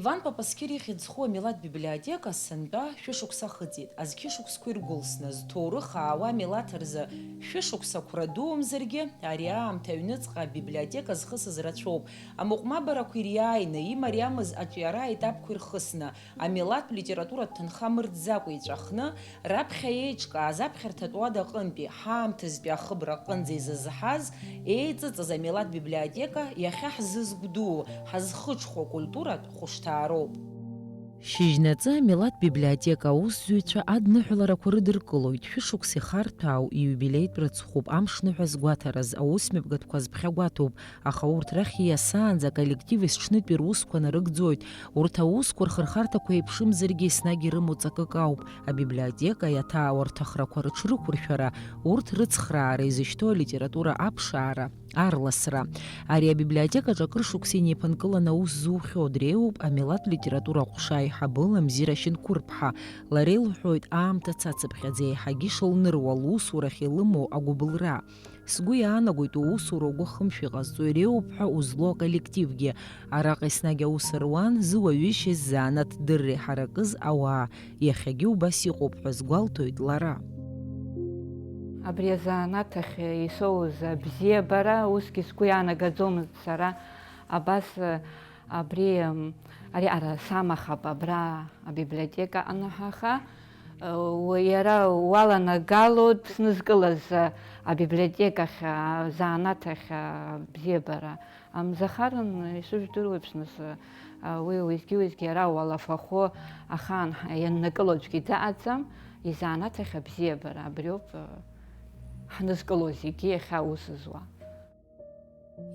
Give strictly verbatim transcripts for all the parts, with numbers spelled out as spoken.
Иван Папасқьыр ихьӡ зху амилаҭ библиотека сынтәа шәышықәса ахыҵит. Азқьышықәсқәа иргәылсны, зҭоурых аауа амилаҭ рзы шәышықәса қәра дуумзаргьы, ари аамҭа аҩныҵҟа абиблиотека зхысыз рацәоуп. Амыҟәмабарақәа ириааины, имариамыз аҿиара аетапқәа ирхысны, амилаҭтә литературатә ҭынха мырӡакәа иҵәахны, раԥхьа еиҿкааз аԥхьарҭатә уада аҟынтәи ҳаамҭазтәи ахыбра аҟынӡа изызҳаз, еиҵыҵыз амилаҭ библиотека иахьа ҳзызгәдуу, ҳазхыҽхәо акультуратә хәышҭаароуп. Шьыжьнаҵы амилаҭ библиотека аусзуҩцәа адныҳәаларақәа рыдыркылоит, шәышықәса ихарҭәаау ииубилеитә рыцхәуп, амшныҳәа згәаҭараз, аусмҩаԥгатәқәа збӷьагәаҭоуп, аха урҭ рахь ииасаанӡа аколлектив есҽнытәи русқәа нарыгӡоит. Урҭ аусқәа рхырхарҭақәа еиԥшымзаргьы, еснагь ирымоу ҵакык ауп. Абиблиотека иаҭаау рҭахрақәа рыҽрықәыршәара, урҭ рыцхраара, изышьҭоу алитература аԥшаара, арласра. Ари абиблиотекаҿы акыр шықәса инеиԥынкыланы аус зухьоу дреиуоуп амилаҭ литература аҟәша аиҳабы Ламзира Шьынқәырԥҳа. Лара илҳәоит аамҭа цацыԥхьаӡа еиҳагьы ишылныруа лусурахь илымоу агәыбылра. Сгәы иаанагоит, уусура угәы ахымшәа иҟазҵо иреиуоуп ҳәа узлоу аколлективгьы. Араҟа еснагь аус руан зыуаҩышьеи ззанааҭ дырреи ҳаракыз ауаа. Иахьагьы убас иҟоуп ҳәа сгәалҭоит лара. Абри азанааҭ ахь исоуз абзиабара усгьы сгәы иаанагаӡомызт сара. Абас, абри, м, ари ара самахап абра абиблиотека аныҳәаха. Уи иара уаланагало снызкылаз абиблиотекахь, азанааҭ ахь абзиабара. Ам, Захарын ишыжәдыруеиԥш, нас, уи уеизгьы-уеизгьы иара уалафахәы ахаан ҳ-, ианнакыло аӡәгьы даҟаӡам, изанааҭ ахь абзиабара, абриоуп, ҳнызкыло зегьы иахьа аус зуа.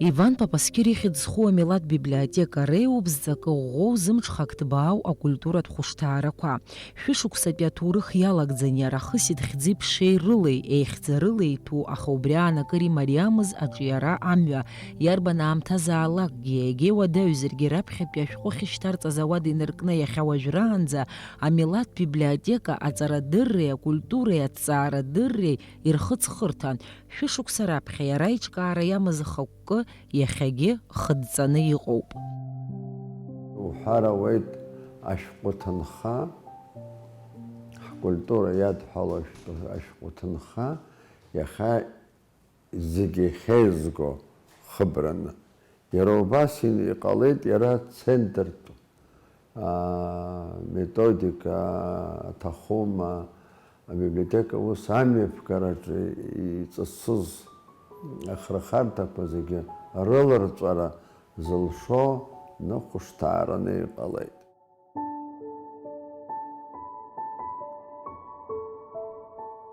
Иван Папасқьыр ихьӡ зху амилаҭ библиотека реиуоуп зҵакы ӷәӷәоу, зымҽхак ҭбаау акультуратә хәышҭаарақәа. Шәышықәсатәи аҭоурых иалагӡан иара ахысит хьӡи-ԥшеи рылеи, еихьӡарылеи иҭәу, аха убри аан акыр имариамыз аҿиара амҩа, иарбан аамҭазаалакгьы, егьа иуадаҩзаргьы раԥхьатәи ашәҟәы ахьышьҭарҵаз ауада инаркны иахьа уажәраанӡа амилаҭ библиотека аҵарадырреи акультуреи аҭҵаарадырреи ирхыҵхырҭан, шәышықәса раԥхьа иара иҿкаара иамаз ахықәкы иахьагьы хыдҵаны иҟоуп. Уҳәар ауеит, ашәҟәы ҭынха, ҳкультура иадҳәало ашәҟәы, ашәҟәы ҭынха, иахьа зегьы иахьеизго хыбраны. Иара убас и-, иҟалеит иара центртә, аа, методика аҭахума, абиблиотека ус амҩаԥгараҿы иҵысыз ахырхарҭақәа зегьы рыларҵәара зылшо ныхәшҭаараны иҟалеит.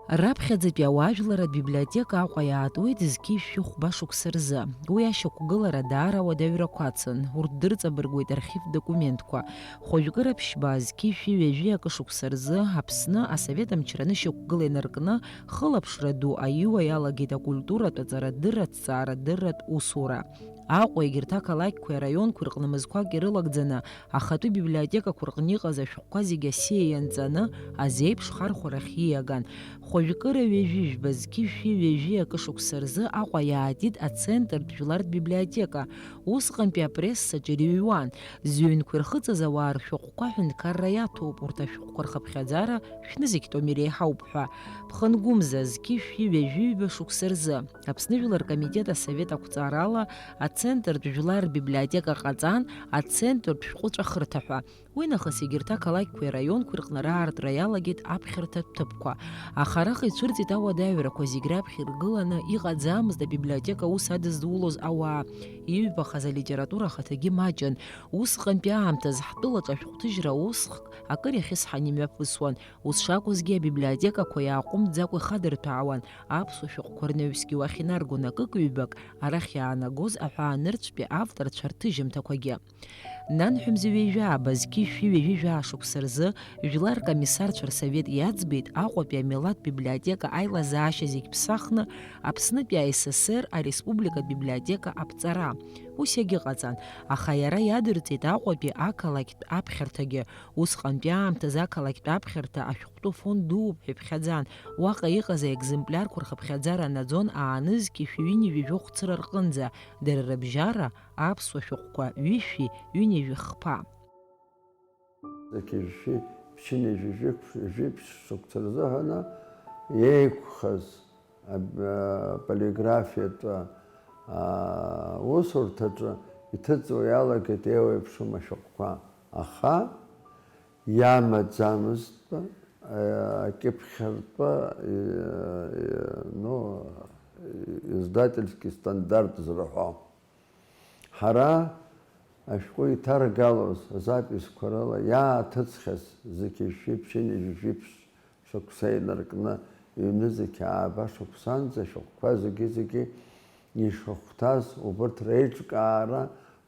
Раԥхьаӡатәи ауаажәларратә библиотека Аҟәа иаатуеит зқьи жәшәи хәба шықәса рзы. Уи ашьақәгылара даара ауадаҩрақәа ацын, урҭ дырҵабыргуеит архивтә документқәа. Хәажәкыра ԥшьба зқьи жәшәи ҩажәи акы шықәса рзы Аԥсны асовет амчра анышьақәгыла инаркны, хылаԥшра ду аиуа иалагеит акультуратә, аҵарадырратә, аҭҵаарадырратә усура. Аҟәа егьырҭ ақалақьқәеи араионқәеи рҟны мызқәак ирылагӡаны, ахатәы библиотекақәа рҟны иҟаз ашәҟәқәа зегьы асиа ианҵаны, азеиԥш хархәарахь ииаган. Хәажәкыра ҩажәи жәба зқьи жәшәи ҩажәи акы шықәса рзы Аҟәа иаатит ацентртә жәлартә библиотека. Усҟантәи апрессаҿ ирыҩуан. Зыҩнқәа ирхыҵыз ауаа ршәҟәқәа аҳәынҭқарра иаҭоуп, урҭ ашәҟәқәа рхыԥхьаӡара шәнызқьтәом, иреиҳауп ҳәа. Ԥхынгәымза зқьи жәшәи ҩажәи ҩба шықәса рзы. Аԥсны Жәлар Комитет асовет ақәҵарала ацентртә жәлар рбиблиотека ҟаҵан, ацентртә шәҟәыҵәахырҭа ҳәа. Уи нахыс егьырҭ ақалақьқәеи араионқәеи рҟны раартра иалагеит аԥхьарҭатә ҭыԥқәа. Аха араҟа ицәырҵит ауадаҩрақәа зегь раԥхьа иргыланы, иҟаӡамызт абиблиотека аус адызулоз ауаа. Иҩбахаз алитература ахаҭагьы маҷын. Усҟантәи аамҭазы ҳтәылаҿы ашәҟәҭыжьра усхк акыр иахьысҳан имҩаԥысуан. Ус шакәызгьы, абиблиотекақәа иааҟәымҵӡакәа ихадырҭәаауан, аԥсуа шәҟәқәа рнаҩсгьы уахь инаргон акык-ҩбак, арахь иаанагоз аҳәаанырцәтәи авторцәа рҭыжьымҭақәагьы. Нанҳәа мза ҩажәи жәаба зқьи жәшәи ҩажәи жәаа шықәса рзы Жәлар ркомиссарцәа рсовет иаӡбеит Аҟәатәи амилаҭ библиотека аилазаашьа зегь ԥсахны Аԥснытәи А С С Р ареспубликатә библиотека аԥҵара. Ус иагьыҟаҵан, аха иара иадырҵеит Аҟәатәи ақалақьтә аԥхьарҭагьы. Усҟантәи аамҭазы ақалақьтә аԥхьарҭа ашәҟәтәы фонд дууп ҳәа иԥхьаӡан. Уаҟа иҟаз аекземплиарқәа рхыԥхьаӡара анаӡон аанызқьи шәи ҩынҩажәи жәохә цыра рҟынӡа, дара рыбжьара аԥсуа шәҟәқәа ҩышәи ҩынҩажәи хԥа. Зқьи жәшәи ԥшьынҩажәи жәиԥшь шықәса рзыҳәаны еиқәхаз аполиграфиатә усурҭаҿы иҭыҵуа иалагеит еиуеиԥшым ашәҟәқәа, аха иамаӡамызт акьыԥхьыртә, ну, издательски стандарт зрыҳәо. Ҳара ашәҟәы иҭаргалоз азаписқәа рыла иааҭыҵхьаз зқьи жәшәи ԥшьынҩажәи жәиԥшь шықәса инаркны, ҩнызқьи ааба шықәсанӡа ашәҟәқәа зегьы-зегьы ишахәҭаз, убырҭ реиҿкаара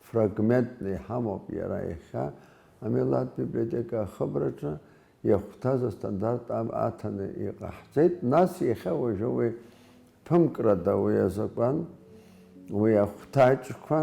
фрагментны иҳамоуп иара иахьа амилаҭ библиотека ахыбраҿы иахәҭаз астандарт ам-, аҭаны иҟаҳҵеит. Нас иахьа уажәы уи ԥымкрада уи азакәан, уи ахәҭаҷқәа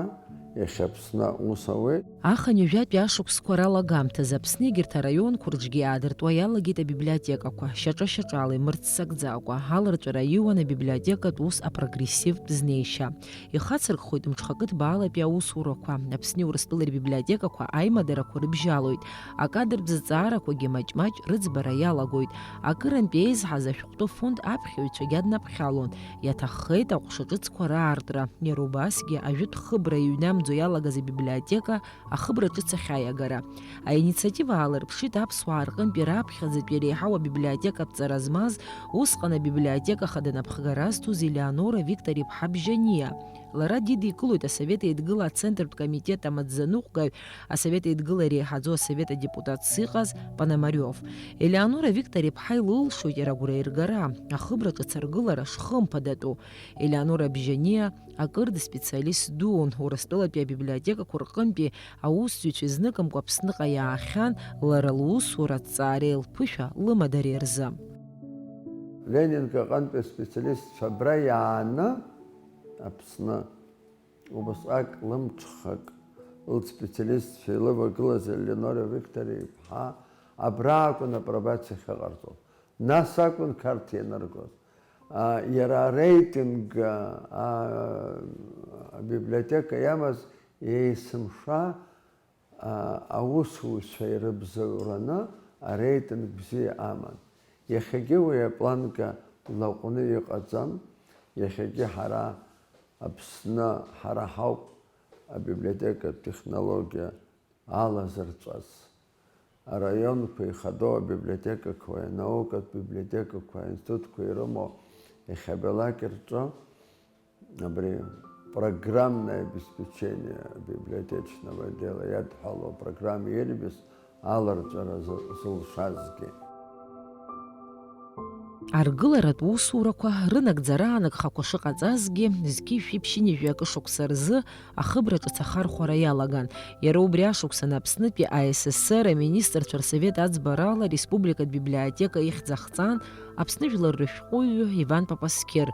иахьа Аԥсны аус ауеит. Ахынҩажәатәи ашықәсқәа ралагамҭаз Аԥсны егьырҭ араионқәа рҿгьы иаадыртуа иалагеит абиблиотекақәа, шьаҿа-шьаҿала имырццакӡакәа, аларҵәара аиуан абиблиотекатә ус апрогрессивтә знеишьа. Ихацыркхоит мҽхакы ҭбаалатәи аусурақәа, Аԥсни Урыстәылеи рбиблиотекақәа аимадарақәа рыбжьалоит, акадртә зҵаарақәагьы маҷ-маҷ рыӡбара иалагоит, акырынтә еизҳаз ашәҟәтәы фонд аԥхьаҩцәагьы аднаԥхьалон, иаҭаххеит аҟәша ҿыцқәа раартра, иара убасгьы ажәытә хыбра иҩнамӡо иалагаз абиблиотека ахыбра ҿыц ахь аиагара. Аинициатива аалырԥшит аԥсуаа рҟынтәи раԥхьаӡатәи иреиҳау абиблиотекатә ҵара змаз, усҟан абиблиотека хада напхгара зҭоз Елеонора Виктор-иԥҳа Бжьаниа. Лара дидикылоит Асовет Еидгыла Ацентртә комитет амаӡаныҟәгаҩ, Асовет Еидгыла иреиҳаӡоу Асовет адепутатс иҟаз Пономарев. Елеонора Виктор-иԥҳа илылшоит иара агәра иргара, ахыбра ҿыц аргылара шхымԥадатәу. Елеонора Бжьаниа акыр дспециалист дуун, Урыстәылатәи абиблиотекақәа рҟынтәи аусзуҩцәа изныкымкәа Аԥсныҟа иаахьан, лара лусура аҭҵаареи лԥышәа лымадареи рзы. Ленинка аҟынтәи аспециалистцәа абра иааны Аԥсны убасҟак лымҽхак лспециалистцәа илывагылаз Елеонора Виктор-иԥҳа абра акәын апробациа ахьыҟарҵоз. Нас акәын Қарҭ ианыргоз. А, иара ареитинг, а, а, абиблиотека иамаз есымша, а, аусзуҩцәа ирыбзоураны ареитинг бзиа аман. Иахьагьы уи апланка лаҟәны иҟаӡам. Иахьагьы ҳара Аԥсны, ҳара ҳауп абиблиотекатә технологиа алазырҵәаз. Араионқәа ихадоу абиблиотекақәеи анаукатә библиотекақәеи аинститутқәеи ирымоу иахьабалак рҿы абри программное обеспечение библиотечного отдела иадҳәалоу апрограмма ирбаз аларҵәара зы-, зылшазгьы. Аргыларатә усурақәа рынагӡара аанагхақәа шыҟаҵазгьы, зқьи жәшәи ԥшьынҩажәи акы шықәса рзы ахыбра ҿыц ахархәара иалаган. Иара убри ашықәсан Аԥснытәи А С С Р аминистрцәа рсовет аӡбарала ареспубликатә библиотека ихьӡ ахҵан Аԥсны жәлар рышәҟәыҩҩы Иван Папасқьыр.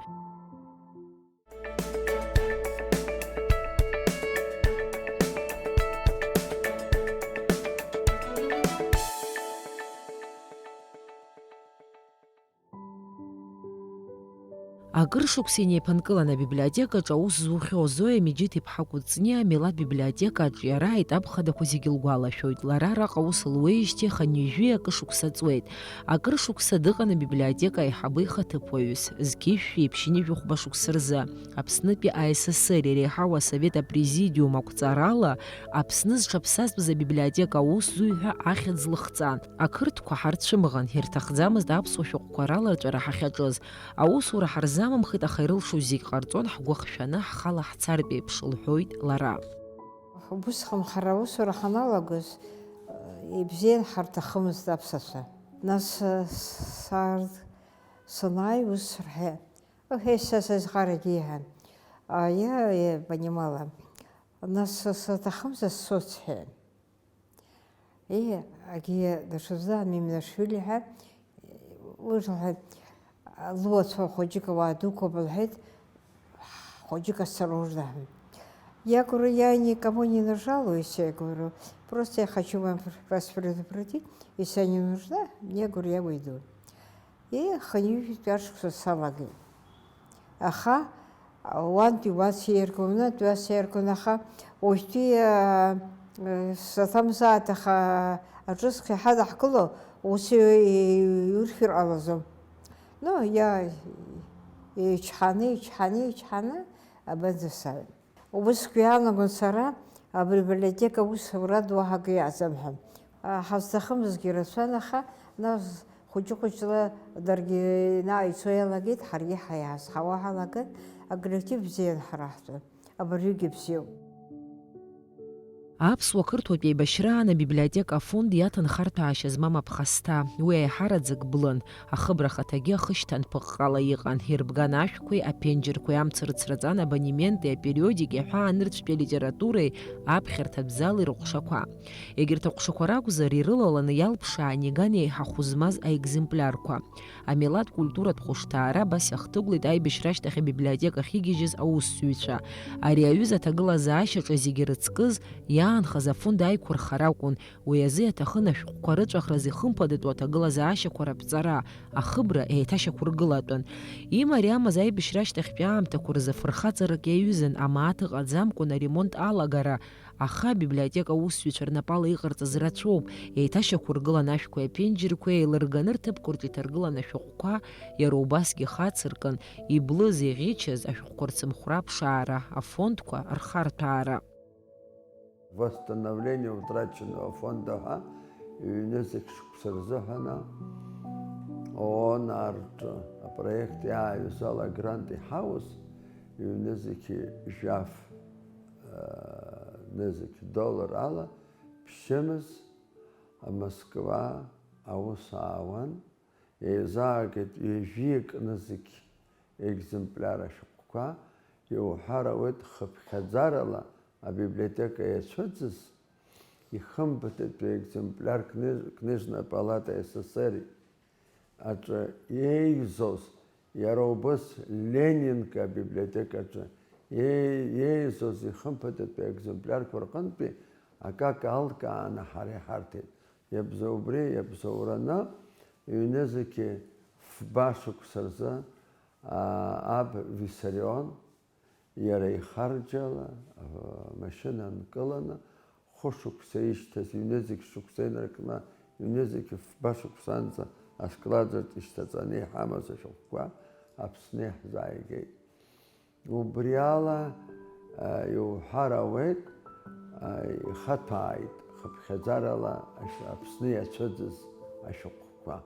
Акыр шықәса инеиԥынкылан абиблиотекаҿы аус зухьоу Зоиа Меджиҭ-иԥҳа Кәыҵниа амилаҭ библиотека аҿиара аетап хадақәа зегьы лгәалашәоит. Лара араҟа аус луеижьҭеи хынҩажәи акы шықәса ҵуеит. Акыр шықәса дыҟан абиблиотека аиҳабы ихаҭыԥуаҩыс, зқьи жәшәи ԥшьынҩажәи хәба шықәса рзы, Аԥснытәи А С С Р иреиҳау асовет апрезидиум ақәҵарала Аԥсны зҽаԥсазтәыз абиблиотека аусзуҩ ҳәа ахьӡ лыхҵан. Ақырҭқәа ҳарцәымӷын, ирҭахӡамызт аԥсуа шәҟәқәа раларҵәара ҳахьаҿыз. Аусура ҳарзамамхеит, аха ирылшо зегь ҟарҵон, ҳгәы ахшәаны ҳхала ҳцартә еиԥш, лҳәоит лара. Убысҟан ҳара аусура ҳаналагоз, ибзиан ҳарҭахымызт аԥсацәа. Нас, саар-, санааи, ус рҳәеит. Ох, ес-, сасазхарагьы иҳәан. А, я, я понимала. Нас саҭахымзар сцоит сҳәеит. И, агьи даҽаӡәӡәан Миминашвили ҳәа, уи лҳәеит, луацәа хәыҷык ауаа дуқәоуп лҳәеит, хәыҷык осторожно ҳәа. Я говорю, я никому не нажалуюсь, я говорю, просто я хочу вам вас предупредить, если я не нужна, мне, говорю, я уйду. И хынҩажәитәи ашықәса салагеит. Аха уантәи уа сеиргон, уантәи уа сеиргон, аха уажәтәи, а, Саҭамзааит, аха аҿыцк иҳадаҳкыло ус иуршәыр ҟалаӡом. Ну, иа-, ичҳаны, ичҳаны, ичҳаны абанӡа сааит. Убысгьы иалагон сара, абиблиотека аус аура ду уаҳа акы иаҵамҳәан. Ҳазҭахымызгьы рацәан, аха нас хәыҷы-хәыҷла даргьы наҟ ицо иалагеит, ҳаргьы ҳаиаазҳауа ҳалаган, аколлектив бзиан ҳараҳҵон. Абыржәгьы бзиоуп. Аԥсуа-қырҭуатә еибашьраан абиблиотека афонд иаҭанхарҭәаашьа змам аԥхасҭа. Уи аиҳараӡак блын, ахыбра ахаҭагьы ахышьҭанԥыҟҟала иҟан, ирбган ашәқәеи аԥенџьырқәеи, амца рыцраҵан абонементи апериодики ҳәа анырцәтәи алитературеи аԥхьарҭатә зали рыҟәшақәа. Егьырҭ аҟәшақәа ракәзар, ирылаланы иалԥшаан иган еиҳа хәы змаз аекземплиарқәа. Амилаҭ культуратә хәышҭаара абас иахҭыгәлеит аибашьра ашьҭахь абиблиотекахь игьежьыз аусзуҩцәа. Ари аҩыза аҭагылазаашьаҿы зегьы рыцкыз, иаанхаз афонд аиқәырхара акәын, уи азы иаҭахын ашәҟәқәа рыҵәахразы ихымԥадатәу аҭагылазаашьақәа раԥҵара, ахыбра еиҭашьақәыргылатәын. Имариамыз аибашьра ашьҭахьтәи аамҭақәа рзы фырхаҵарак иаҩызан, амааҭ ыҟаӡамкәан аремонт алагара, аха абиблиотека аусзуҩцәа рнапала иҟарҵаз рацәоуп, еиҭашьақәыргылан ашәқәеи аԥенџьырқәеи, еилырганы рҭыԥқәа рҿы иҭаргылан ашәҟәқәа, иара убасгьы хацыркын, иблыз, иӷьычыз ашәҟәқәа рцымхәра аԥшаара, афондқәа рхарҭәаара. Восстановление утраченного фонда ҳәа ҩнызқь шықәса рзыҳәан ООН рҿы апроект иааҩыз ала агрант иҳауз ҩнызқь жәаф, э, нызқь доллар ала ԥшьымз Москва аус аауан. Еизаагеит ҩажәиак нызқь екземпляр ашәҟәқәа, иуҳәар ауеит, хыԥхьаӡарала абиблиотека иацәыӡыз ихымԥадатәи аекземпляр книж-, Книжная палата СССР аҿы еизоз, иара убас Ленинка абиблиотекаҿы еи-, еизоз ихымԥадатәи аекземплиарқәа рҟынтәи акака алкааны ҳара иҳарҭеит. Иабзоу убри, иабзоураны, ҩнызқьи фба шықәса рзы, аа, аб Виссарион, иара ихарџьала, аа, машьына нкыланы, хәышықәса ишьҭаз, ҩнызқь шықәса инаркны, ҩнызқьи фба шықәсанӡа асклад аҿы ишьҭаҵаны иҳамаз ашәҟәқәа Аԥсны иаҳзааигеит. Убри ала, а, иуҳәар ауеит, а, ихаҭәааит хыԥхьаӡарала ашә-, Аԥсны иацәыӡыз ашәҟәқәа.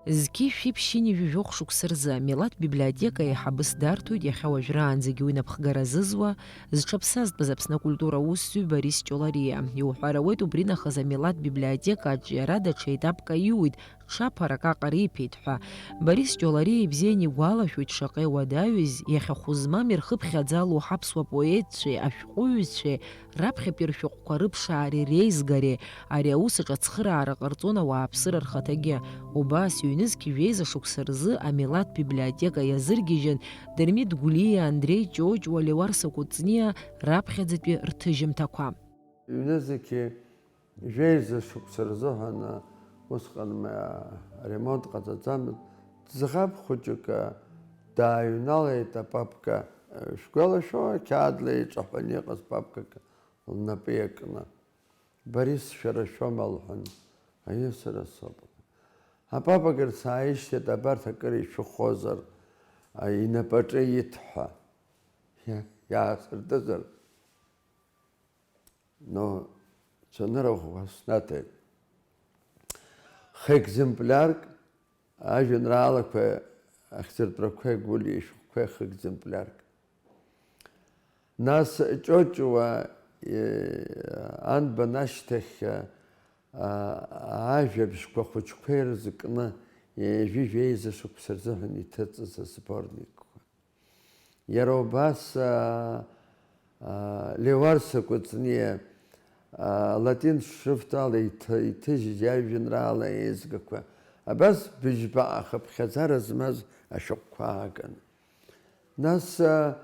Зқьи шәиԥшьыни жәаҩа жәохә шықәса рзы амилаҭ библиотека аиҳабыс дарҭоит иахьа уажәраанӡагьы уи напхгара зызуа, зҽаԥсазтәыз Аԥсны акультура аусзуҩ Борис Ҷолариа. Иуҳәар ауеит, убри нахыс амилаҭ библиотека аҿиара даҽа етапк аиуит, ҽаԥарак аҟара иԥеит ҳәа. Борис Ҷолариа ибзианы игәалашәоит шаҟа иуадаҩыз, иахьа хәы змам ирхыԥхьаӡало ҳаԥсуа поетцәеи ашәҟәыҩҩцәеи раԥхьатәи ршәҟәқәа рыԥшаареи реизгареи. Ари аус аҿы ацхыраара ҟарҵон ауааԥсыра рхаҭагьы. Убас ҩнызқь жәеиза шықәса рзы амилаҭ библиотека иазыргьежьын Дырмит Гәлиа, Андреи Ҷоҷуа, Леуарса Кәыҵниа раԥхьаӡатәи рҭыжьымҭақәа. Ҩнызқьи Жәеиза шықәса рзыҳәан усҟан ма-, аремонт ҟаҵаӡамызт. Ӡӷаб хәыҷык дааҩналеит, апапка, шәгәалашәо, ақьаадла иҿаҳәаны иҟаз папкак лнапы иакны. Борис, шәара шәоума? Лҳәан. Аиеи, сара соуп. Апапка рцааишьҭит, абарҭ акыр ишәыхозар, а, инапаҿы иҭ ҳәа. Иа-, иаасыртызар? Но цәанырра ӷәӷәа снаҭеит. Хекземплиарк, ажәеинраалақәа ахьӡыртәрақәеи Гәлиа ишәҟәқәеи хекземплиарк. Нас Ҷоҷуа, е, анбан ашьҭахь, а, ажәабжьқәа хәыҷқәа ирзкны, е, жәижәеиза шықәса рзыҳәан иҭыҵыз асборникқәа. Иара убас, аа, аа, Леуарса Кәыҵниа, аа, латин шрифт ала иҭ-, иҭыжьыз иажәеинраала еизгақәа, абас быжьба ахыԥхьаӡара змаз ашәҟәқәа ааган. Нас, аа,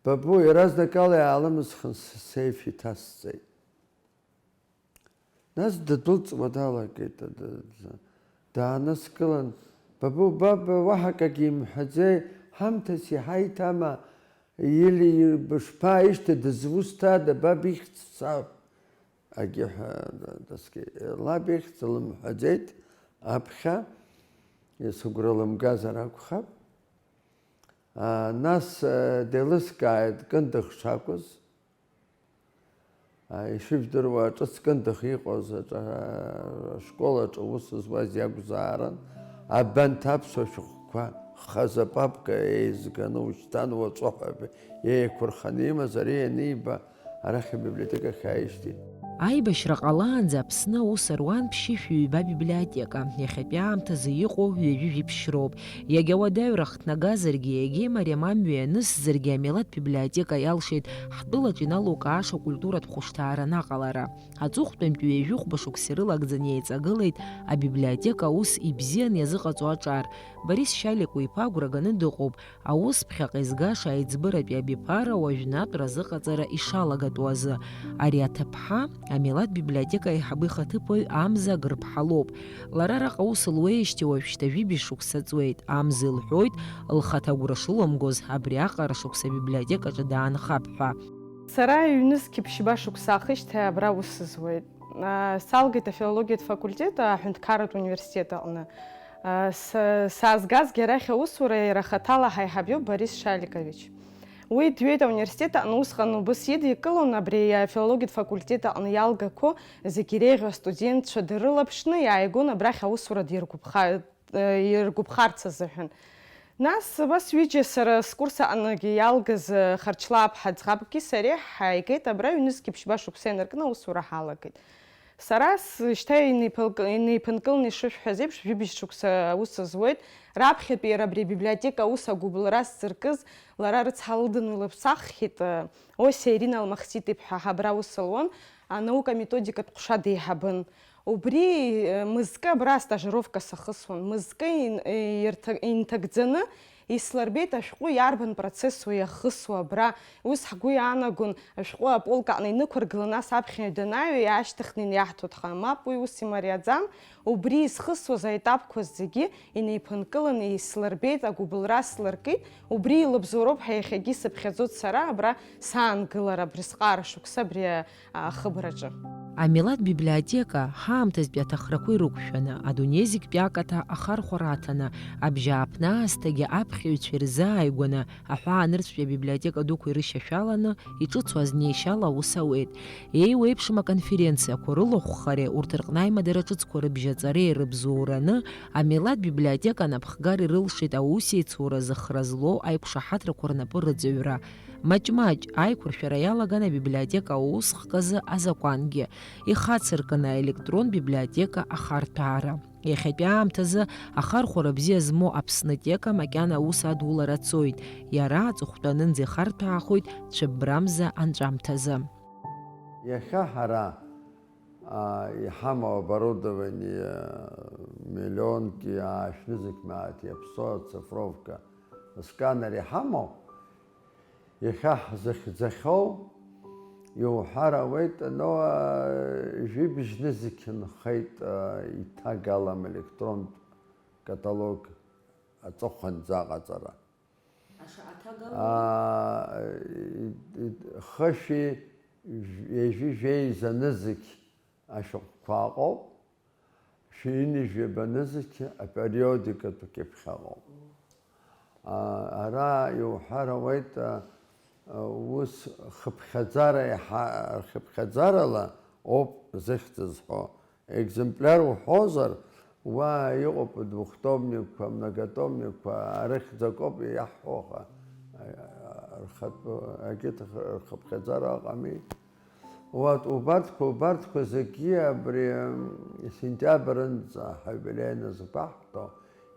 Бабу иаразнакала иаалымсхын, сеиф иҭасҵеит. Нас ддәылҵуа далагеит, д-, д-, дааныскылан, Бабу, баб, уаҳа акагьы имҳәаӡеи, ҳамҭас иҳаиҭама, или, бышԥааишьҭи, дызусҭада, баб ихьӡ сҳәап. Агьиҳәа, дасгьы лаб ихьӡ лымҳәаӡеит аԥхьа, сыгәра лымгазар акәхап. А, нас, а, деилыскааит Кындыӷ шакәыз. А, ишыжәдыруа, ҿыц Кындыӷ иҟоз аҿ-, а, ашкол аҿы аус зуаз иакәзаарын. Абанҭ аԥсуа шәҟәқәа хазы апапка еизганы ушьҭан уаҵәы ҳәа еиқәырханы имаз ари аниба, арахь абиблиотекахь ааижьҭеи. Аибашьра ҟалаанӡа Аԥсны аус руан ԥшьышәи ҩба библиотека, иахьатәи аамҭазы иҟоу ҩажәи жәиԥшь роуп. Иагьа уадаҩра хҭнагазаргьы, иагьа имариам амҩа ианысзаргьы, амилаҭ библиотека иалшеит ҳтәылаҿ иналукааша акультуратә хәышҭаара анаҟалара. Аҵыхәтәантәи ҩажәи хәба шықәса ирылагӡаны еиҵагылеит абиблиотека аус ибзиан иазыҟаҵо аҿар. Борис Шьаликәа иԥа агәра ганы дыҟоуп, аус ԥхьаҟа изгаша аиҵбыратәи абиԥара уажәнатә разыҟаҵара ишалагатәу азы. Ари аҭыԥҳа, амилаҭ библиотека аиҳабы ихаҭыԥуаҩ Амза Гырԥҳа лоуп. Лара араҟа аус луеижьҭеи уажәшьҭа жәибжь шықәса ҵуеит. Амза илҳәоит, лхаҭа агәра шылымгоз, абри аҟара шықәса абиблиотекаҿы даанхап ҳәа. Сара ҩнызқь ԥшьба шықәса аахижьҭеи абра аус зуеит. Аа, салгеит афилологиатә факультет аҳәынҭқарратә университет аҟны. Аа, са-, саазгазгьы арахь аусура иара хаҭала ҳаиҳаб иоуп Борис Шаликович. Уи дҩеит ауниверситет аҟны, усҟан убыс идикылон абри афилологиатә факультет аҟны иалгақәо зегь иреиӷьу астудентцәа дырылаԥшны иааигон абрахь аусура диргәаԥха-, э, иргәаԥхарц азыҳәан. Нас абас ҩыџьа сара скурс аҟныгьы иалгаз, э, Харчлааԥҳа ӡӷабки сареи ҳааигеит абра, ҩнызқь ԥшьба шықәса инаркны аусура ҳалагеит. Сара с-, шьҭа инеиԥылк-, инеиԥынкыланы ишышәҳәаз еиԥш, жәибжь шықәса аус зуеит. Раԥхьатәи иара абри абиблиотека аус агәыбылра ззыркыз, лара рыцҳа лыдын уи лыԥсаххьеит, э, Осиа Ирина Алмахсит-иԥҳа ҳабра аус луан, анаука методикатә ҟәша деиҳабын. Убри, э, мызкы абра астажировка сахысуан. Мызкы ин-, э, ирҭа-, инҭагӡаны ислырбеит ашәҟәы иарбан процессу иахысуа абра. Ус ҳгәы иаанагон, ашәҟәы аполк аҟны инықәыргылан, нас аԥхьаҩ данааҩ, иаашьҭыхны иаҳҭоит, аха мап, уи ус имариаӡам. Убри изхысуаз аетапқәа зегьы инеиԥынкыланы ислырбеит, агәыбылра слыркит. Убри илыбзоуроуп ҳәа иахьагьы исыԥхьаӡоит сара абра саангылара, абрысҟара шықәса абри ахыбраҿы. Амилаҭ библиотека, ҳаамҭазтәи аҭахрақәа ирықәшәаны, адунеи зегьтәи акаҭа ахархәара аҭаны, абжьааԥны аасҭагьы аԥхьаҩцәа ирзааигәаны, аҳәаанырцәтәи абиблиотека дуқәа ирышьашәаланы, иҿыцу азнеишьала аус ауеит. Еиуеиԥшым аконференциақәа рылахәхареи урҭ рҟны аимадара ҿыцқәа рыбжьаҵареи рыбзоураны, амилаҭ библиотека анапхгара ирылшеит аусеицура зыхра злоу аиқәшаҳаҭрақәа рнапы рыҵаҩра. Маҷ-маҷ аиқәыршәара иалаган абиблиотека аусхк азы азакәангьы, ихацыркын аелектрон библиотека ахарҭәаара. Иахьатәи аамҭазы ахархәара бзиа змоу Аԥснытека макьана аус адулара цоит, иара аҵыхәтәанынӡа ихарҭәаахоит цәыббрамза анҵәамҭазы. Иахьа ҳара, а, иҳамоу оборудование, миллионки аашәнызқь мааҭ иаԥсоу ацифровка, асканер иҳамоу, иахьа ҳзыхьӡахьоу, иуҳәар ауеит, но, а, жәибжь нызқь нхеит, а, иҭагалам електронтә каталог аҵыхәанӡа аҟаҵара. Аша аҭагалоу? Аа, и-, и-, хышәи жә-, ҩажәи жәеиза нызқь ашәҟәқәа ыҟоуп, шәи ҩынҩажәи жәаба нызқь апериодикатә кьыԥхь ыҟоуп. Аа, ара иуҳәар ауеит, а, а, ус хыԥхьаӡара иаҳа-, хыԥхьаӡарала ауп зыхьӡ зҳәо. Екземпляр уҳәозар, уа иҟоуп двухтомникқәа, многотомникқәа, арыхьӡ акоуп иаҳҳәо, аха, рхатә, егьырҭ рхыԥхьаӡара ыҟами. Вот, убарҭқәа, убарҭқәа зегьы абри, м, сентиабрынӡа ҳаиубилеи аназгәаҳҭо,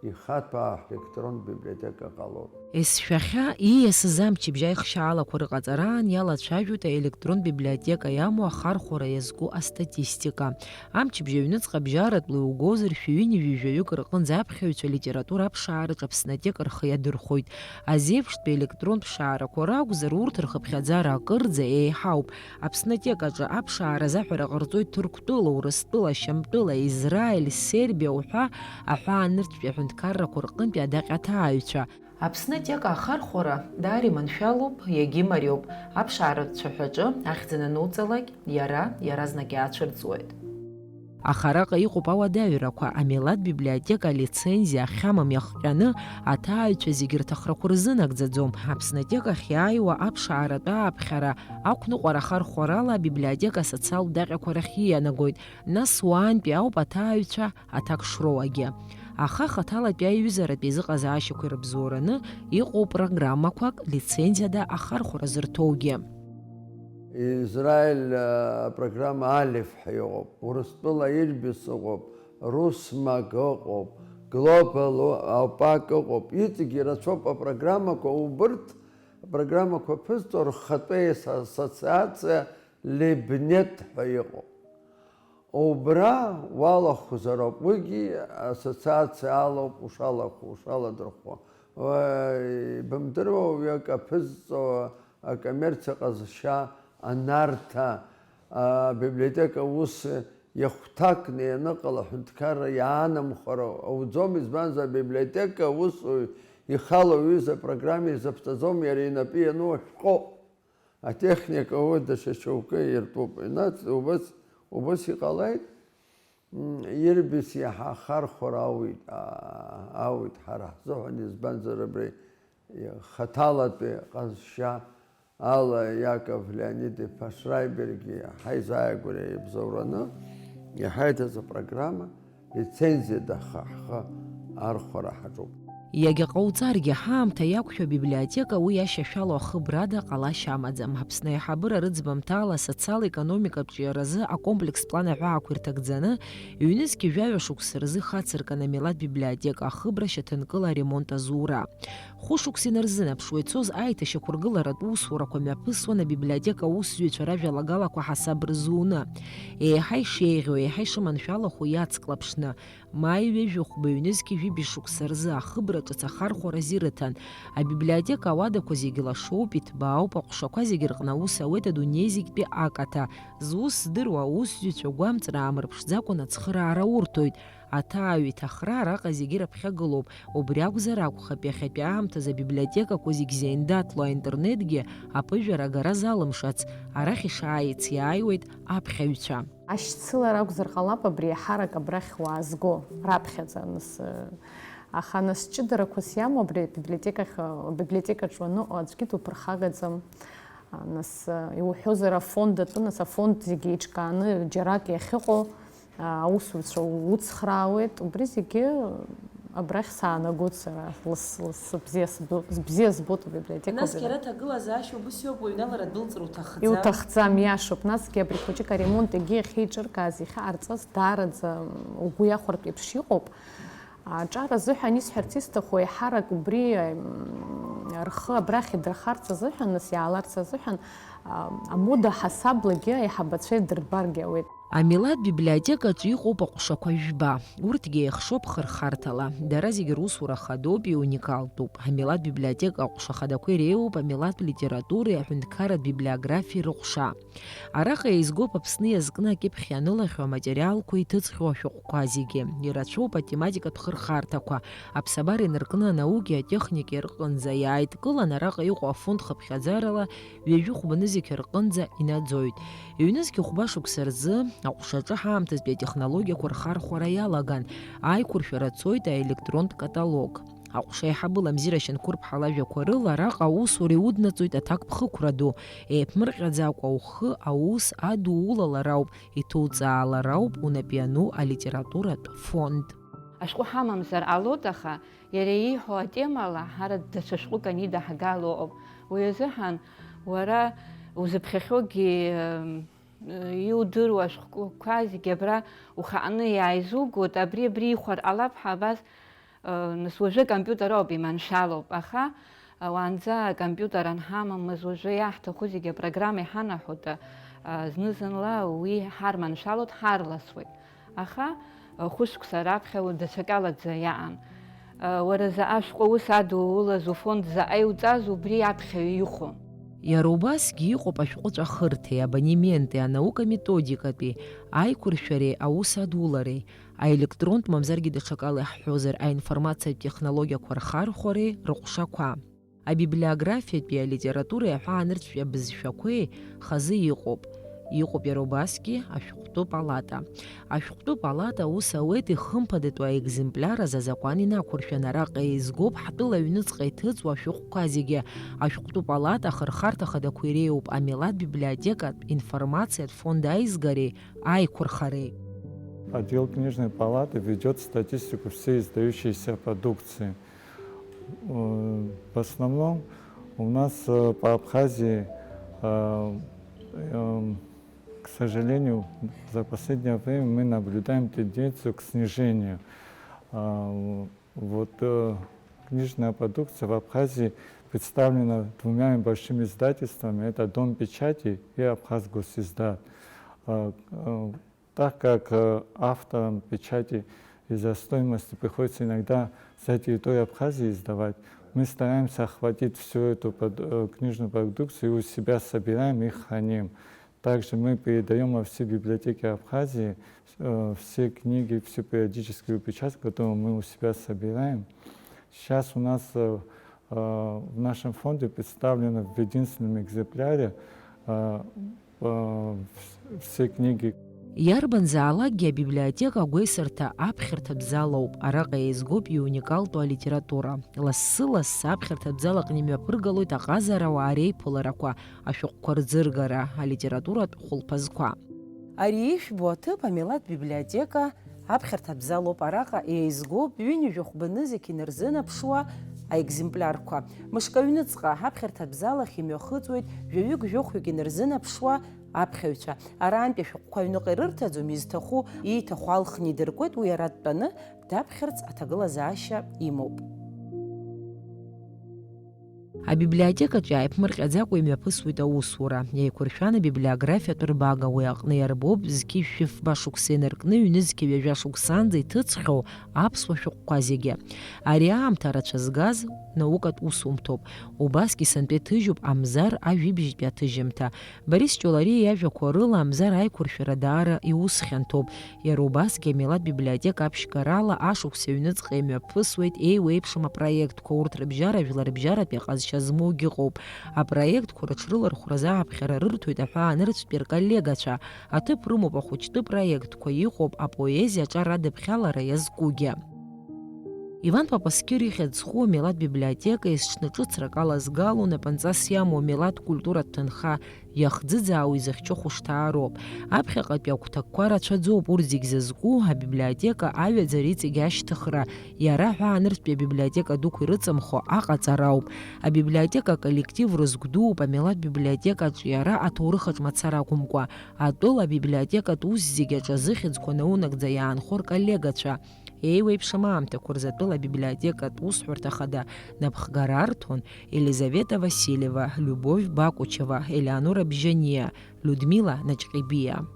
ихаҭәаау ҳелектронтә библиотека ҟалоит. Есшәахьа ииасыз амчыбжь аихшьаалақәа рыҟаҵараан иалацәажәоит аелектронтә библиотека иамоу ахархәара иазку астатистика. Амчыбжь аҩныҵҟа абжьаратәла иугозар, шәи ҩынҩажәи жәаҩык рҟынӡа аԥхьаҩцәа алитература аԥшаараҿы Аԥснатек рхы иадырхәоит. Азеиԥштәи аелектронтә ԥшаарақәа ракәзар, урҭ рхыԥхьаӡара акырӡа еиҳауп. Аԥснатек аҿы аԥшаара азаҳәара ҟарҵоит Ҭырқәтәыла, Урыстәыла, Шьамтәыла, Израиль, Сербиа уҳәа аҳәаанырцәтәи аҳәынҭқаррақәа рҟынтәи адаҟьаҭааҩцәа. Аԥсны атека ахархәара даара иманшәалоуп, иагьымариоуп. Аԥшааратә цәаҳәаҿы ахьӡ анануҵалак, иара иаразнак иаацәырҵуеит. Аха араҟа иҟоуп ауадаҩрақәа, амилаҭ библиотека алицензиа ахьамам иахҟьаны, аҭааҩцәа зегьы рҭахрақәа рзынагӡаӡом. Аԥсны атекахь иааиуа аԥшааратә ааԥхьара ақәныҟәара ахархәарала абиблиотека асоциалтә даҟьақәа рахь иианагоит, нас уаантәи ауп аҭааҩцәа аҭак шроуагьы. Аха хаҭалатәи аиҩызаратә еизыҟазаашьақәа ирыбзоураны иҟоу программақәак лицензиада ахархәара зырҭоугьы. Израиль, а, апрограмма Алиф ҳәа иҟоуп, Урыстәыла Ирбис ыҟоуп, Русмаг ыҟоуп, Глобал Алпак ыҟоуп, иҵегьы ирацәоуп апрограммақәа, убырҭ апрограммақәа ԥызҵо рхатәы ес-, ассоциациа Лебнет ҳәа иҟоуп. Убра уалахәзароуп, уигьы ассоциациа алоуп ушалахәу, ушаладырхәуа. Уа-, ибымдыруа уи акы аԥызҵо акоммерциа ҟазшьа анарҭа, абиблиотека аус иахәҭакны ианыҟала аҳәынҭқарра иаанамхара ауӡом, избанзар абиблиотека аусуҩ ихала уҩыза апрограмма изаԥҵаӡом, иара инапы иану ашәҟәоуп. Атехника уи даҽа шьоукы иртәуп. Инаҵ-, убас, убас иҟалеит, м, Ирбис иаҳа ахархәара ауит, а-, ауит ҳара ҳзыҳәан, избанзар абри хаҭалатәи ҟазшьа ала Иаков Леонид-иԥа Шрайбергьы ҳаизааигәара ибзоураны иҳаиҭаз апрограмма лицензиада ҳхы архәара ҳаҿуп. Иагьа ҟауҵаргьы, ҳаамҭа иақәшәо абиблиотека уи иашьашәало ахыбрада ҟалашьа амаӡам. Аԥсны аиҳабыра рыӡбамҭала асоциал-економикатә ҿиаразы акомплекстә план аҳәаақәа ирҭагӡаны, ҩнызқьи жәаҩа шықәса рзы ихацыркын амилаҭ библиотека ахыбра шьаҭанкыла аремонт азура. Хәышықәса инарзынаԥшуа ицоз аиҭашьақәыргыларатә усурақәа мҩаԥысуан абиблиотека аусзуҩцәа ражәалагалақәа ҳасаб рзуны. Еиҳа ишеиӷьу, еиҳа ишыманшәалахо иацклаԥшны, Маи ҩажәи хәба ҩнызқьи жәибжь шықәса рзы ахыбра ҿыц ахархәараз ирыҭан. Абиблиотека ауадақәа зегьы лашоуп, иҭбаауп, аҟәшақәа зегьы рҟны аус ауеит адунеи зегьтәи акаҭа. Зус здыруа аусзуҩцәа гәамҵра аамырԥшӡакәан ацхыраара урҭоит. Аҭааҩ иҭахра араҟа зегьы раԥхьагылоуп. Убри акәзар акәхап, иахьатәи аамҭазы абиблиотекақәа зегь зеиндаҭло аинтернетгьы аԥыжәара агара залымшац, арахь ишааиц иааиуеит аԥхьаҩцәа. Ашьцылара акәзар ҟалап абри еиҳарак абрахь уаазго, раԥхьаӡа, нас, аха нас ҷыдарақәас иамоу абри абиблиотекахь, абиблиотекаҿ уаныҟоу аӡәгьы дуԥырхагаӡам. Нас, иуҳәозар, афонд атәы, нас афонд зегьы еиҿкааны џьарак иахьыҟоу, аусуцәа уцхраауеит, убри зегьы абрахь саанагоит сара, лас-, лас-, бзиа сбо-, бзиа збоит абиблиотека. Насгьы убри. Ара аҭагылазаашьа убыс иоуп, уҩналара дәылҵыр уҭахӡам. Иуҭахӡам, иашоуп. Насгьы абри хәыҷык аремонт егьи ахьеиҿыркааз, иахьаҟарҵаз даараӡа угәы иахәартә еиԥш иҟоуп. Аҿар азыҳәан исҳәарц исҭаху, еиҳарак убри, м, рхы абрахь идырхарц азыҳәан, нас иааларц азыҳәан, а, амода ҳасаблагьы аиҳабацәа идырбаргьы ауеит. Амилаҭ библиотекаҿы иҟоуп аҟәшақәа жәба. Урҭгьы еихшоуп хырхарҭала. Дара зегьы русура хадоуп, иуникалтәуп. Амилаҭ библиотека аҟәша хадақәа иреиуоуп амилаҭтә литературеи аҳәынҭқарратә библиографиеи рыҟәша. Араҟа еизгоуп Аԥсны иазкны акьыԥхь ианылахьоу аматериалқәа, иҭыҵхьоу ашәҟәқәа зегьы. Ирацәоуп атематикатә хырхарҭақәа. Аԥсабара инаркны анауки атехники рҟынӡа иааидкылан, араҟа иҟоу афонд хыԥхьаӡарала ҩажәи хәба нызқь рҟынӡа инаӡоит. Ҩнызқь хәба шықәса рзы аҟәшаҿы ҳаамҭазтәи атехнологиақәа рхархәара иалаган, аиқәыршәара цоит аелектронтә каталог. Аҟәша аиҳабы Ламзира Шьынқәырԥҳа лажәақәа рыла, араҟа аусура иуднаҵоит аҭакԥхықәра ду, еиԥмырҟьаӡакәа ухы аус адуулалар ауп, иҭуҵаалар ауп унап иану алитературатә фонд. Ашәҟәы ҳамамзар ҟалоит, аха иара ииҳәо атемала ҳара даҽа шәҟәык анидаҳгало ыҟоуп. Уи азыҳәан уара узыԥхьахьоугьы, м, иудыруа ашәҟәқәа зегьы абра ухааны иааизугоит, абри, абри ихәар ҟалап ҳәа абас, ы, нас уажәы акомпиутер ауп, иманшәалоуп, аха, ы, уаанӡа акомпиутер анҳамамыз, уажәы иаҳҭаху зегьы апрограмма иҳанаҳәоит, ы, зны-зынла уи ҳарманшәалоит, ҳарласуеит. Аха, ы, хәышықәса раԥхьа уи даҽакалагӡа иаан. Ы, уара заҟа шәҟәы аус адуулаз, уфонд заҟа иуҵаз, убри аԥхьаҩ ихәон. Иара убасгьы иҟоуп ашәҟәы ҵәахырҭеи, абонементи, анаукаметодикатәи, аиқәыршәареи аус адулареи. Аелектронтә, мамзаргьы даҽакала иаҳҳәозар, аинформациатә технологиақәа рхархәареи рыҟәшақәа. Абиблиографиатәи алитературеи аҳәаанырцәтәи абызшәақәеи хазы иҟоуп. Иҟоуп иара убасгьы ашәҟәтәы палата. Ашәҟәтәы палата аус ауеит ихымԥадатәу аекземпляр азы азакәан инақәыршәаны, араҟа еизгоуп ҳтәыла аҩныҵҟа иҭыҵуа ашәҟәқәа зегьы. Ашәҟәтәы палата ахырхарҭа хадақәа иреиуоуп амилаҭ библиотекатә информациатә фонд аизгареи аиқәырхареи. Отдел книжной палаты ведёт статистику всей издающейся продукции. Э, в основном у нас, э, по Абхазии, э, эм, к сожалению, за последнее время мы наблюдаем тенденцию к снижению. А, вот, э, книжная продукция в Абхазии представлена двумя большими издательствами. Это Дом печати и Абхазгосиздат. А, э, так как, э, авторам печати из-за стоимости приходится иногда за территорию Абхазии издавать, мы стараемся охватить всю эту под-, э, книжную продукцию и у себя собираем и храним. Также мы передаём во все библиотеки Абхазии, э, все книги, всю периодическую печать, которую мы у себя собираем. Сейчас у нас, э, э, в нашем фонде представлены в единственном экземпляре, э, э, вс-, все книги. Иарбанзаалакгьы абиблиотека агәеисырҭа аԥхьарҭатә залоуп. Араҟа еизгоуп иуникалтәу алитература. Лассы-лассы аԥхьарҭатә зал аҟны имҩаԥыргалоит аҟазара ауаа реиԥыларақәа, ашәҟәқәа рӡыргара, алитературатә хәылԥазқәа. Ари ишәбо аҭыԥ амилаҭ библиотека аԥхьарҭатә залоуп. Араҟа еизгоуп ҩынҩажәи хәба нызқь инарзынаԥшуа аекземплиарқәа. Мышк аҩныҵҟа аԥхьарҭатә зал ахь имҩахыҵуеит жәаҩык-жәохәҩык инарзынаԥшуа аԥхьаҩцәа. Арантәи ашәҟәқәа аҩныҟа ирырҭаӡом, изҭаху ииҭаху алхны идыркуеит, уи ара дтәаны даԥхьарц аҭагылазаашьа имоуп. Абиблиотекаҿы иааиԥмырҟьаӡакәа имҩаԥысуеит аусура. Еиқәыршәан абиблиографиатә рбага, уи аҟны иарбоуп зқьи жәшәи фба шықәса инаркны ҩнызқьи ҩажәа шықәсанӡа иҭыҵхьоу аԥсуа шәҟәқәа зегьы. Ари аамҭа рацәа згаз наукатә усумҭоуп. Убасгьы сынтәа иҭыжьуп Амзар ажәибжьтәи аҭыжьымҭа. Борис Ҷолариа иажәақәа рыла, Амзар аиқәыршәара даара иус хьанҭоуп. Иара убасгьы амилаҭ библиотека аԥшьгарала ашықәс аҩныҵҟа имҩаԥысуеит еиуеиԥшым апроектқәа, урҭ рыбжьара жәларбжьаратәи аҟазшьа змоугьы ыҟоуп. Апроектқәа рыҽрылархәразы ааԥхьара рырҭоит аҳәаанырцәтәи рколлегацәа. Аҭыԥ рымоуп ахәыҷтәы проектқәа, иҟоуп апоезиа аҿар адыԥхьалара иазкугьы. Иван Папасқьыр ихьӡ зху амилаҭ библиотека есҽны ҿыцрак алазгало, напынҵас иамоу амилаҭ культуратә ҭынха иахӡыӡаауа изыхьчо хәышҭаароуп. Аԥхьаҟатәи агәҭакқәа рацәаӡоуп, урҭ зегь зызку абиблиотека аҩаӡара иҵегь ашьҭыхра, иара аҳәаанырцәтәи абиблиотека дуқәа ирыҵамхо аҟаҵара ауп. Абиблиотека аколлектив рызгә дууп амилаҭ библиотекаҿ, иара аҭоурыхаҿ мацара акәымкәа, атәыла абиблиотекатә ус зегь аҿы азыхьӡқәа наунагӡа иаанхо рколлегацәа. Еиуеиԥшым аамҭақәа рзы атәыла абиблиотекатә усҳәарҭа ахада напхгара арҭон Елизавета Васильева, Любовь Бакучева, Елеонора Бжьаниа, Людмила Наҷҟьебиа.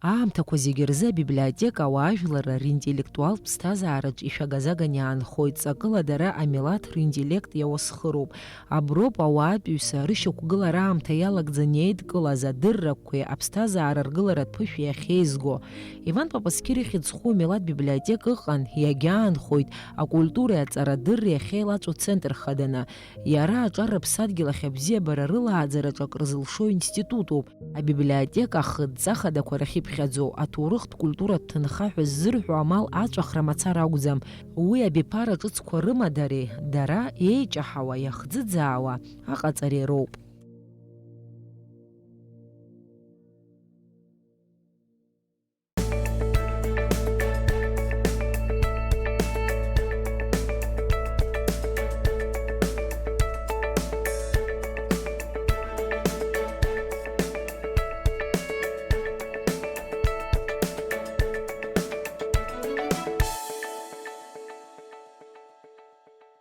Аамҭақәа зегьы рзы абиблиотека ауаажәларра ринтеллектуалтә ԥсҭазаараҿ ишәагазаган иаанхоит, ҵакыла дара амилаҭ ринтеллект иауасхыроуп. Аброуп ауаатәыҩса рышьақәгылара аамҭа иалагӡаны еидкылаз адыррақәеи аԥсҭазаара ргыларатә ԥышәеи ахьеизго. Иван Папасқьыр ихьӡ зху амилаҭ библиотека ыҟан, иагьаанхоит, акультуреи аҵарадырреи ахьеилаҵәо центр хаданы. Иара аҿар рыԥсадгьыл ахь абзиабара рылааӡараҿы акры зылшо институтуп. Абиблиотека ахыдҵа хадақәа рахьыԥхьаӡоу аҭоурыхтә культуратә ҭынха ҳәа ззырҳәо амал аҵәахра мацара акәӡам. Уи абиԥара ҿыцқәа рымадареи дара еиҷаҳауа, иахӡыӡаауа аҟаҵареи роуп.